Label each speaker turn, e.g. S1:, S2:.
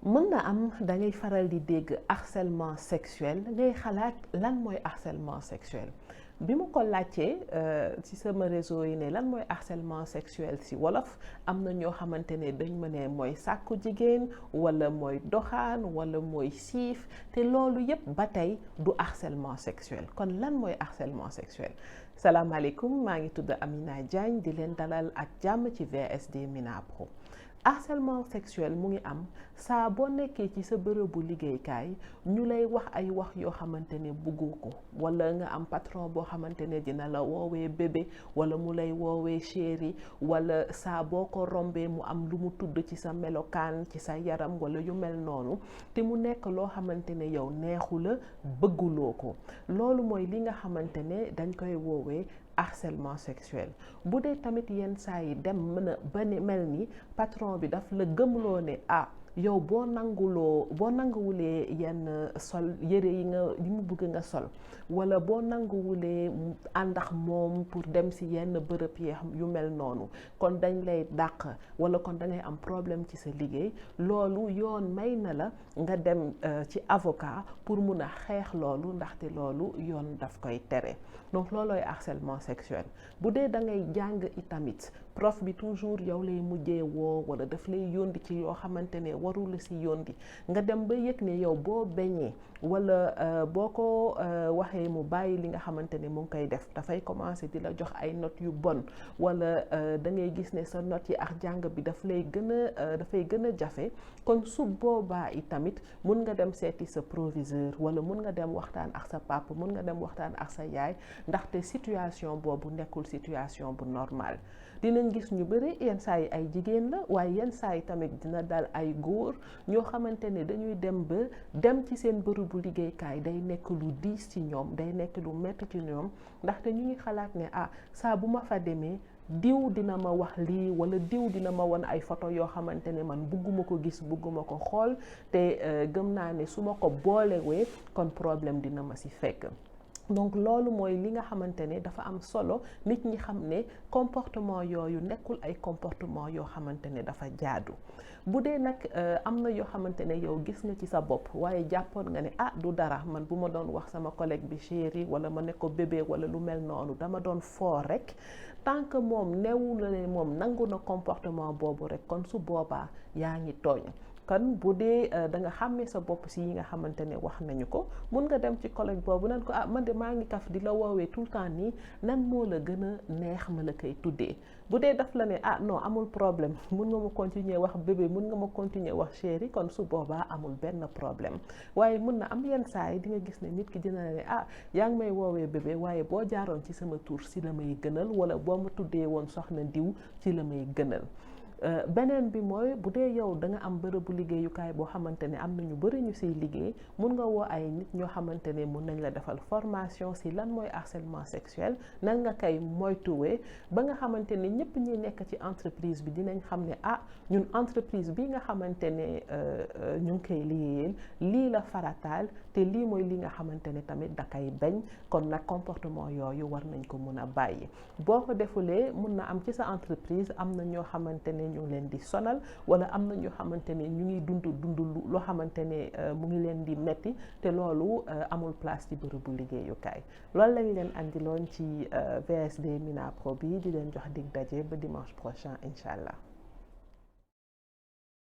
S1: mën na am da ngay faral di dégg harcèlement sexuel ngay xalaat lan mooy harcèlement sexuel bi ma ko laajtee ci sama réseau yi ne lan mooy harcèlement sexuel ci wolof am na ñoo xamante ne dañ ma ne mooy sàkku jigéen wala mooy doxaan wala mooy siif te loolu yépp ba tey du harcèlement sexuel kon lan mooy harcèlement sexuel salaamaaleykum maa ngi tudd Amina Diagne di leen dalal ak jàmm ci VSD Mina Pro. Harcèlement sexuel mu ngi am saa boo nekkee ci sa bërëbu liggéeykaay ñu lay wax ay wax yoo xamante ne bëggu ko wala nga am patron boo xamante ne dina la woowee bébé wala mu lay woowee chéri wala saa boo ko rombee mu am lu mu tudd ci sa melokaan ci sa yaram wala yu mel noonu te mu nekk loo xamante ne yow neexu la bëgguloo ko loolu mooy li nga xamante ne dañ koy woowee harcèlement sexuel bu dee tamit yenn saa yi dem mën a ba mel ni patron bi daf la gëmloo ne yow boo nanguwulee yenn sol yëre yi mu bëgg nga sol wala boo nanguwulee àndax moom pour dem ci yenn bërëb yu mel noonu kon dañ lay dàq wala kon da ngay am problème ci sa liggéey loolu yoon may na la nga dem ci avocat pour mun a xeex loolu ndaxte loolu yoon daf koy tere donc loolooy harcèlement sexuel bu dee da ngay jàng itamit prof bi toujours yow lay mujjee woo wala daf lay yóndi ci yoo xamante ne warul ci yóndi nga dem ba yëg ne yow boo beñee wala boo ko waxee mu bàyyi li nga xamante ne mu ngi koy def dafay commencer di la jox ay notes yu bon wala da ngay gis ne sa notes yi ak jàng bi dafay gën a jafe kon su boobaa itamit mun nga dem seeti sa proviseur wala mun nga dem waxtaan ak sa papa mun nga dem waxtaan ak sa yaay ndaxte situation boobu nekkul situation bu normal dinañ gis ñu bëri yenn saa yi ay jigéen la waaye yenn saa yi tamit dina dal ay góor ñoo xamante ne dañuy dem ci seen bërëbu liggéeykaay day nekk lu diis ci ñoom day nekk lu metti ci ñoom ndaxte ñu ngi xalaat ne saa bu ma fa demee diw dina ma wax lii wala diw dina ma won ay photo yoo xamante ne man bugguma ko gis bugguma ko xool te gëm naa ne su ma ko boolewee kon problème dina ma ci fekk. donc loolu mooy li nga xamante ne dafa am solo nit ñi xam ne comportement yooyu nekkul ay comportement yoo xamante ne dafa jaadu bu dee nag am na yoo xamante ne yow gis nga ci sa bopp waaye jàppoon nga ne du dara man bu ma doon wax sama collègue bi chéri wala ma ne ko bébé wala lu mel noonu dama doon foo rek tant que moom newu la ne moom nangu na comportement boobu rek kon su boobaa yaa ngi tooñ kon bu dee da nga xàmmee sa bopp ci yi nga xamante ne wax nañu ko mun nga dem ci collègue boobu nan ko man de maa ngi kaf di la woowee tout le temps nii nan moo la gën a neex ma la koy tuddee bu dee daf la ne non amul problème mun nga ma continuer wax bébé mun nga ma continuer wax chéri kon su boobaa amul benn problème waaye mun na am yenn saa yi di nga gis ne nit ki dina la ne yaa ngi may woowee bébé waaye boo jaaroon ci sama tur ci la may gënal wala boo ma tuddee woon soxna diw ci la may gënal beneen bi mooy bu dee yow da nga am bërëbu liggéeyukaay boo xamante ne am na ñu bëri ñu siy liggéey mun nga woo ay nit ñoo xamante ne mun nañ la defal formation si lan mooy harcèlement sexuel nan nga koy moytuwee ba nga xamante ne ñëpp ñi nekk ci entreprise bi dinañ xam ne ñun entreprise bi nga xamante ne ñu ngi koy liggéeyal lii la farataal te lii mooy li nga xamante ne tamit da koy bañ kon nag comportement yooyu war nañ ko mun a bàyyi boo ko defulee mun na am ci sa entreprise am na ñoo xamante ne ñu ngi leen di sonal wala am na ñoo xamante ne ñu ngi dund loo xamante ne mu ngi leen di metti te loolu amul place ci bërëbu liggéeyukaay loolu lañ leen andiloon ci VSD Mina Pro bi di leen jox dig daje ba dimanche prochain incha allah.